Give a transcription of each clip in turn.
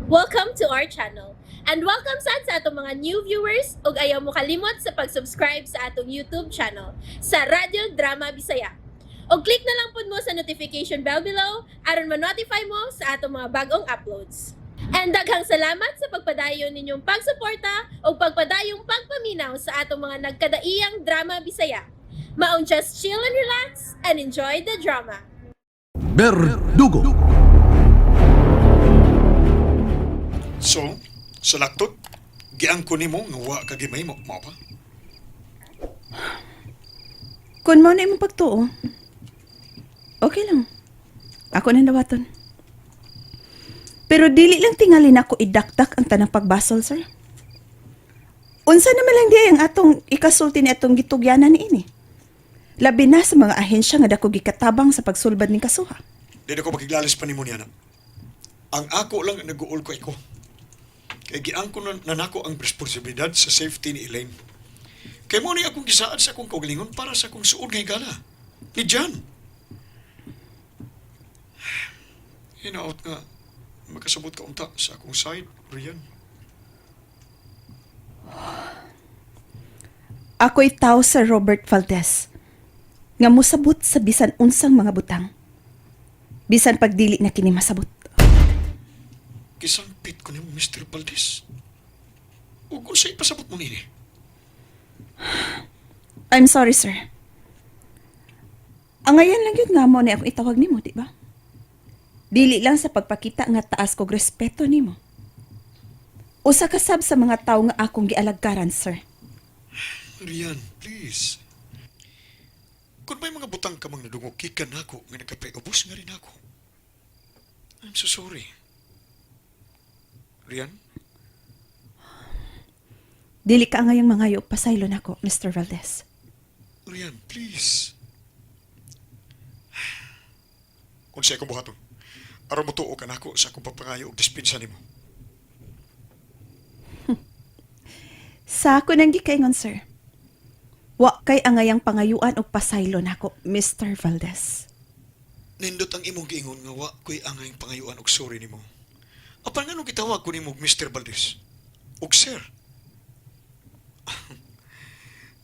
Welcome to our channel. And welcome sad sa atong mga new viewers ug ayaw mo kalimot sa pag-subscribe sa atong YouTube channel sa Radyo Drama Bisaya. Og click na lang pud mo sa notification bell below aron ma-notify mo sa atong mga bagong uploads. And daghang salamat sa pagpadayon ninyong pagsuporta ug pagpadayong pagpaminaw sa atong mga nagkadaiyang drama Bisaya. Maong just chill and relax and enjoy the drama. Berdugo. So, sa laktot, giangko nimo nga wa ka gimahimo, mao pa? Kung mo na imong pagtuo, okay lang. Ako nang dawaton. Pero dili lang tingali na ako idakdak ang tanang pagbasol, sir. Unsa naman lang di ang atong ikasulti ni atong gitugyanan ni ini. Labi na sa mga ahensya nga dako gikatabang sa pagsulbad ning kasuha. Di na ko makiglalis pa nimo niya na. Ang ako lang ang nag-uol ko iko. Kay giangko na nako ang responsibilidad sa safety ni Elaine. Kay mo ni akong gisaad sa akong kaugalingon para sa akong suod nga higala. Ni John. Hinaot nga makasabot ka unta sa akong side, Rian. Ako'y tao sa Robert Valdez nga mosabot sa bisan unsang mga butang. Bisan pagdili na kini masabot. Gisampit ko nimo, Mr. Valdez. Ug unsay ipasabot mo nini? I'm sorry, sir. Ang ngayon lang yun nga mo na akong itawag nimo, di ba? Dili lang sa pagpakita nga taas kog respeto nimo. Usa ka sab sa mga tawo nga akong gialagaran, sir. Rian, please. Kung may mga butang ka mang nadungog, gikan nako nga nagkapaubos nga rin ako. I'm so sorry. Rian, Dili ka ngayong mangayo pasaylo nako, Mr. Valdez. Rian, please. Kung siya akong buhaton, aron mo tuo ka nako sa akong pagpangayo og dispensa nimo. Sa ako nang gikaingon, sir. Wa kay angayang pangayuan og pasaylo nako, Mr. Valdez. Nindot ang imong giingon nga wa ko'y angayang pangayuan og sorry nimo. Apan nganong gitawag ko nimo og Mr. Valdez? Og sir?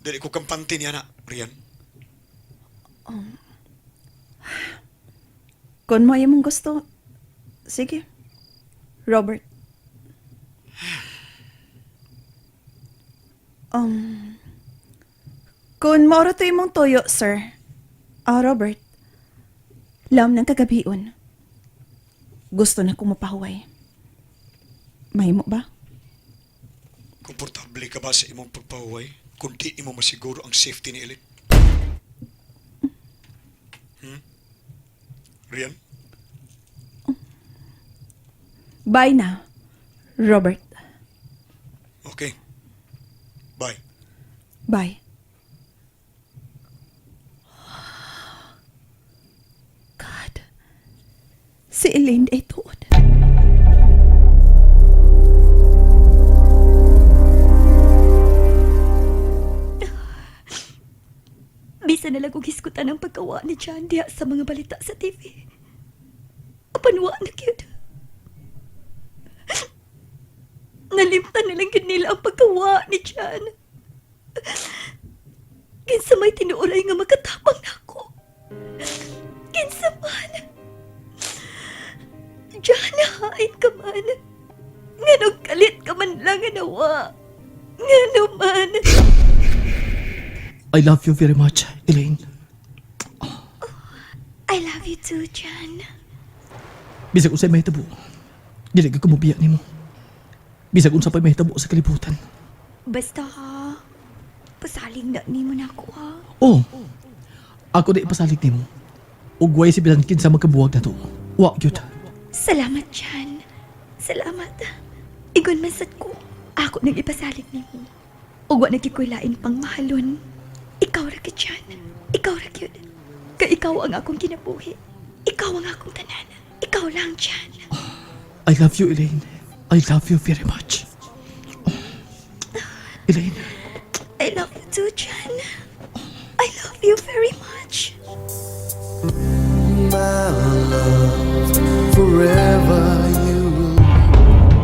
Dili ko kampante niya na, Rian. Kung mo imong gusto, sige. Robert. Kung mauro to imong toyo, sir. Ah, Robert. Lam ng kagabion. Gusto na kong mapahuway. Mahimo ba? Komportable ka ba sa imong pagpahuway kung di imo masiguro ang safety ni Elite? Rian? Bye na, Robert. Okay. Bye. Bye. God. Si Elaine ay tuod. Bisa na lang kong hisgutan ang pagkawa ni John diha sa mga balita sa TV. Apan wa na gyud. Nalimtan na lang gyud nila ang pagkawa ni John. Kinsa may tinuoray nga makatapang nako. Kinsa man. John, hain ka man. Nganong kalit ka man lang nga nawa. Ngano man. I love you very much, Elaine. I love you too, John. Bisag unsay mahitabo, dili ka kumubiya nimo. Bisag unsa pa'y mahitabo sa kalibutan. Basta ha, pasaling na nimo na ako ha. Oh, ako di ipasalig nimo. Ug way si bisan kinsa magkabuwag na to. Wa gyud. Salamat, Jan. Salamat. Igon man sad ko. Ako nang ipasalig nimo. Ug wa nagkikuy lain pang mahalon. Ikaw ra gyud, Jan. Ikaw ra gyud. Kay ikaw ang akong kinabuhi. Ikaw ang akong tanan. Ikaw lang, Jan. I love you, Elaine. I love you very much. Elaine, I love you too, Jan. I love you very much. My love, forever you will be.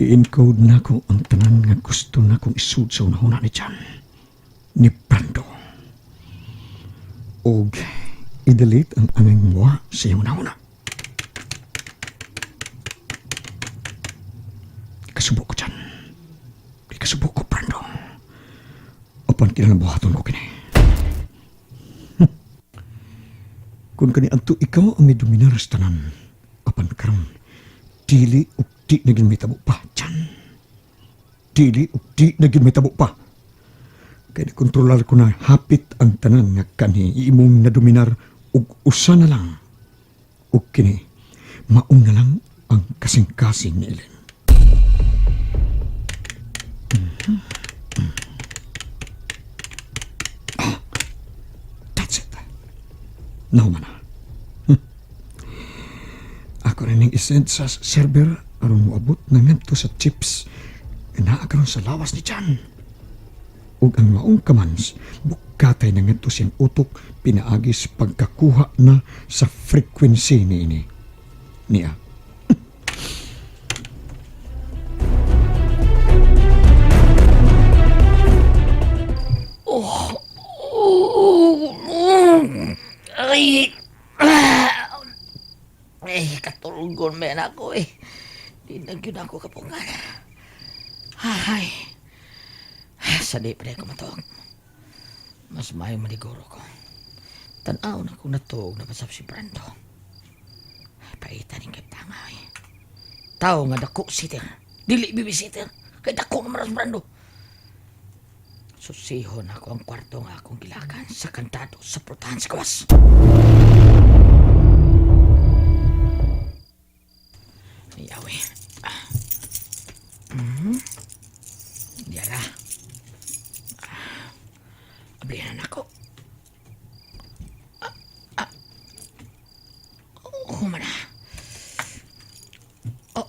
I-encode nako ang tanan nga gusto nakong isud sa unahuna ni Chan. Ni Brando. Og i-delete ang angay muwa sa iyong unahuna. Kasubo ko, Chan. Kasubo ko, Brando. Apan kinahanglan buhaton ko kini. Kung kani adto ikaw ang may dominar sa tanan, apan karon dili ug di na gyud mahitabo pa, Chan. Dili ug di na gyud mahitabo pa. Kay kontrolar ko na hapit ang tanan nga kani imong nadominar ug usa na lang. Ug kini maong na lang ang kasing-kasing ni Ellen. Ah, that's it. Nahuman na. Ako rin ning isend sa server aron moabot na ngadto sa chips nga naa karon sa lawas ni Chan. Ug ang maong kamans, bukatay na ngadto siyang utok pinaagi sa pagkakuha na sa frequency niini. Niya. Ay! Ah! Ay, katulgon man ako eh. Di na gyud ako kapungan. Ay. Sa di pa rin ako matuog. Mas maayo maniguro ko. Tanaw na kong natuog na pasap si Brando. Paita ning kay tanga eh. Tao nga dako sitter. Dili babysitter. Kay dako nga maras Brando. Susihon ako ang kwarto nga akong gilakan sa kantado sa prutahan sa kawas. Ay, awe. Ah. Yara. Ah. Ablihan na ako. Ah. Ah. Oh, humana. Oh.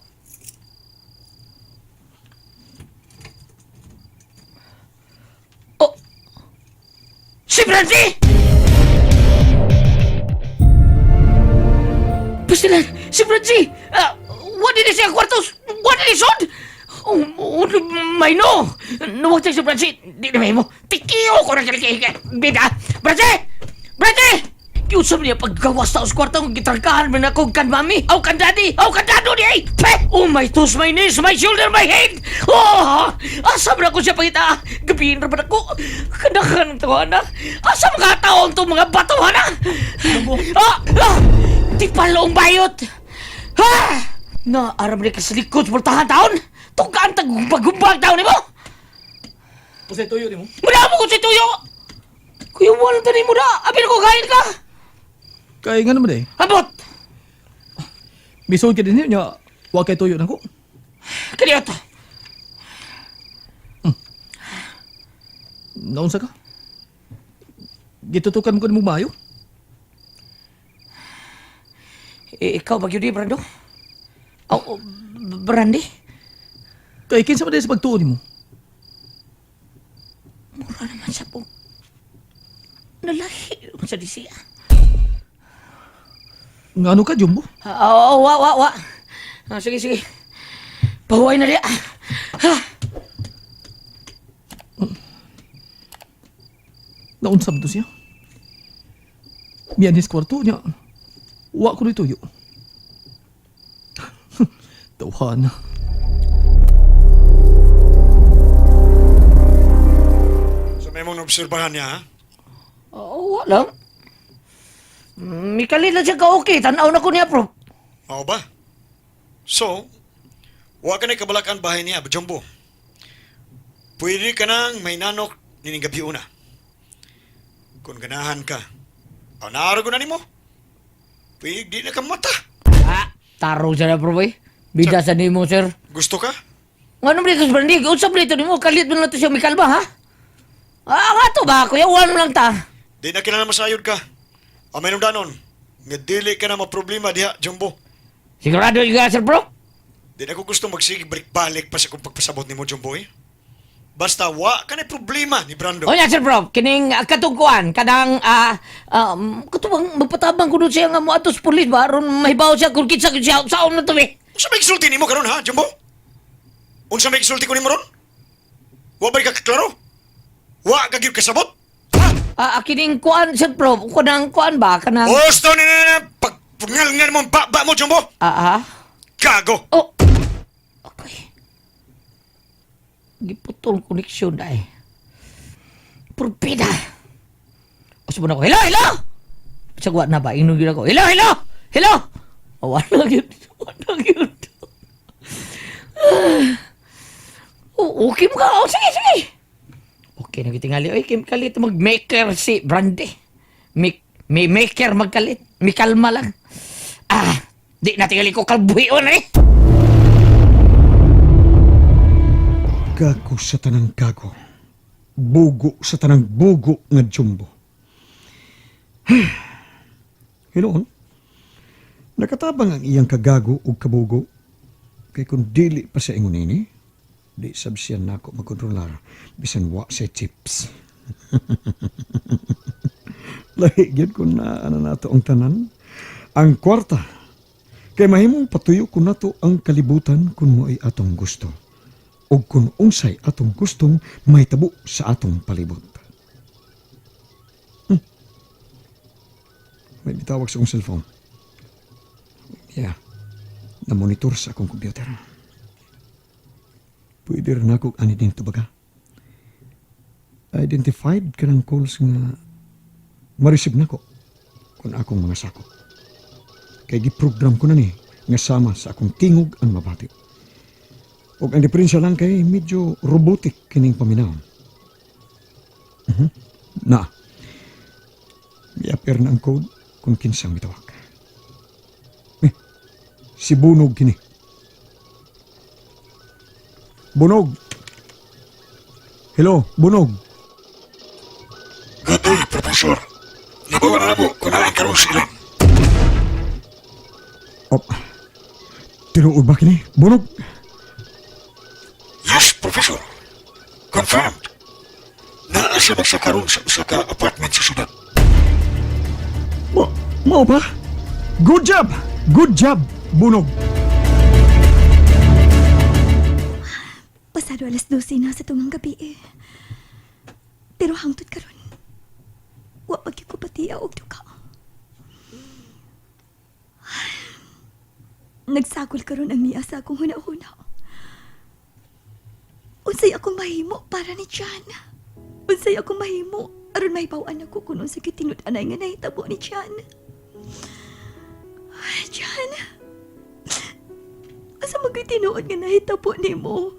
Oh. Si Francie! Pastilan, si Francie! Ah, what did he say? Kwartos? What did he sold? Oh, oh, may no! Nuwag siya si Francie! Di na may mo. Tikiyo ko na kaya Bida! Francie! Francie! Kiusap niya paggawas ta sa kwarto kung gitrangkahan man ako kan mami, aw kan daddy, aw kan dado di ay! Pe! Oh, my toes, my knees, my shoulder, my head! Oh! Asa man ako siya pangita? Gabihin ra man ako. Kanakan to, anak. Asa mga taong to mga bato, anak? Ah! Ah! Di paloong bayot! Ha! Naaram ni ka sa likod sa pultahan taon! Tungkaan tag-gumbag taon ni mo! Usay tuyo nimo. Muna mo ko si Tuyo! Kuya, wala tanin mo na! Abi na ko kain ka! Kay nga naman eh. Abot! Misod ka din niya. Wa kay tuyo nako. Kaniot! Naunsa ka? Gitutukan mo ko nimong maayo? Eh, ikaw ba yun eh, Brando? Oh, oh, Brandy? Kay kinsa man din sa pagtuo nimo? Mura naman sa po. Nalahi naman sa disiya. Ngano ka, Jumbo? Ah, oh, wa, wa, wa. Ah, sige, sige. Pahuway na diya. Ha? Naunsa man to siya? Miyan his kwarto niya. Wa ko tuyo. Tawhan. So may mong naobserbahan niya, ha? Oo, oh, wala. Mikalit lang siya ka-okay. Tanaw na ko niya, bro. Mao ba? So, wa ka na kabalakan bahay niya, Jumbo. Pwede ka nang may nanok nining gabi una. Kung ganahan ka, aw naarago na nimo. Pwede di na ka mata. Ah, tarong siya na, bro, eh. Bida sa nimo, sir. Gusto ka? Nga naman dito, Brandy? Usap dito nimo. Kalit mo lang to siya may kalma, ha? Ah, nga to ba? Kuya, wala lang ta. Di na kinahanglan masayod ka. Ang may danon, nga dili ka na maproblema diha, Jumbo. Sigurado yung sir, bro? Di na ko gusto magsige balik-balik pa sa kong pagpasabot nimo, Jumbo, eh. Basta wa ka na problema ni Brando. O yan, sir, bro. Kining katungkuan, kanang, katubang, magpatabang ko doon siya nga mo atos pulis ba? Aron mahibaw siya kung kinsa siya, saon na to, eh. Sa may gisulti nimo karon ha, Jumbo? Unsa may gisulti ko nimo ron? Wa ba ka klaro? Wa ka gyud kasabot? Ha? Ah, kining kuan sir bro, kunang kuan ba kanang Gusto ni na na pagpangalngan mo ang baba mo, Jumbo! Ah, ah. Gago! Oh. Okay. Giputol connection dai. Purpida. Usa na ko. Hello, hello. Sa wa na ba ingnon gyud ako. Hello, hello. Hello. Oh, wala gyud. Wala gyud. Oh, okay mo ka. Oh, sige, sige. Okay na gitingali. Oy, kim kalit mag-maker si Brandy. Mik may maker magkalit. Mikalma lang. Ah, di na tingali ko kalbuhion eh. Gago sa tanang gago. Bugo sa tanang bugo nga jumbo. Hinuon, nakatabang ang iyang kagago ug kabugo. Kay kung dili pa sa ingon ini, di sab siya nako makontrolar bisan wa sa chips. Lahi gyud kun na ano nato ang tanan. Ang kwarta. Kay mahimong patuyo kun nato ang kalibutan kun mo'y atong gusto o kung unsay atong gustong mahitabo sa atong palibot. May bitawag sa akong cellphone. Yeah. Na-monitor sa akong computer. Pwede rin ako ani din ito baga. Identified ka ng calls nga ma-receive nako kung akong mga sako. Kay giprogram ko na ni nga sama sa akong tingog ang mabati. Og ang diferensya lang kay medyo robotic kining paminaw. Na. Miapir na ang code kung kinsang mitawag. Eh, si Bunog kini. Bunog. Hello, Bunog. Good day, Professor. Nabawa na mo kung naan karon sila. Op. Tinuod ba kini? Bunog. Yes, Professor. Confirmed. Naa siya magsakaroon sa usa ka apartment sa syudad. Mo, mao ba? Good job. Good job, Bunog. Pasado alas 12 na sa tungang gabi eh. Pero hangtod karon, wa pa gyud ko patiya og duka. Nagsagol karon ang niya sa akong huna-huna. Unsay akong mahimo para ni Jan? Unsay akong mahimo aron mahibaw-an ako kung unsa gyud tinud-anay nga nahitabo ni Jan? Ay, Jan. Asa man gyud tinuod nga nahitabo nimo?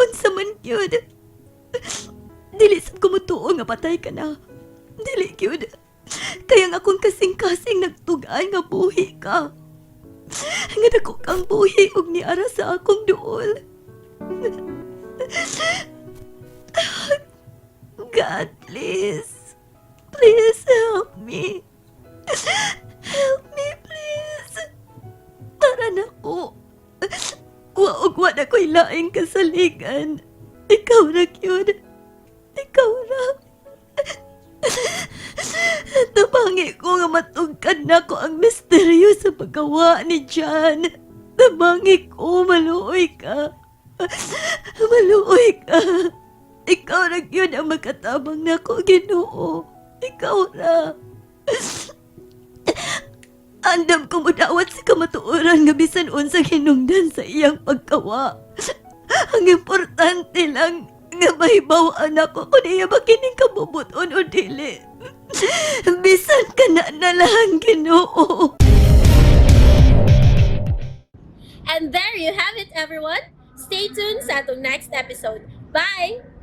Unsa man gyud? Dili sab ko motuo nga patay ka na. Dili gyud. Kaya nga akong kasing-kasing nagtugaan nga buhi ka. Nga dako kang buhi og niara sa akong duol. God, please. Please help me. Help me, please. Para na ko. Wa og wa na ko'y laing kasaligan. Ikaw ra gyud. Ikaw ra. Tabangi ko nga matugkad na ko ang misteryo sa paggawa ni Jan. Tabangi ko, maluoy ka. Maluoy ka. Ikaw ra gyud ang makatabang nako, Ginoo. Ikaw ra. Andam ko mudawat sa kamatuoran nga bisan unsang hinungdan sa iyang pagkawa. Ang importante lang nga mahibaw-an ako kung iya ba kining kabubuton o dili. Bisan ka na na lang, Ginoo. And there you have it, everyone. Stay tuned sa atong next episode. Bye!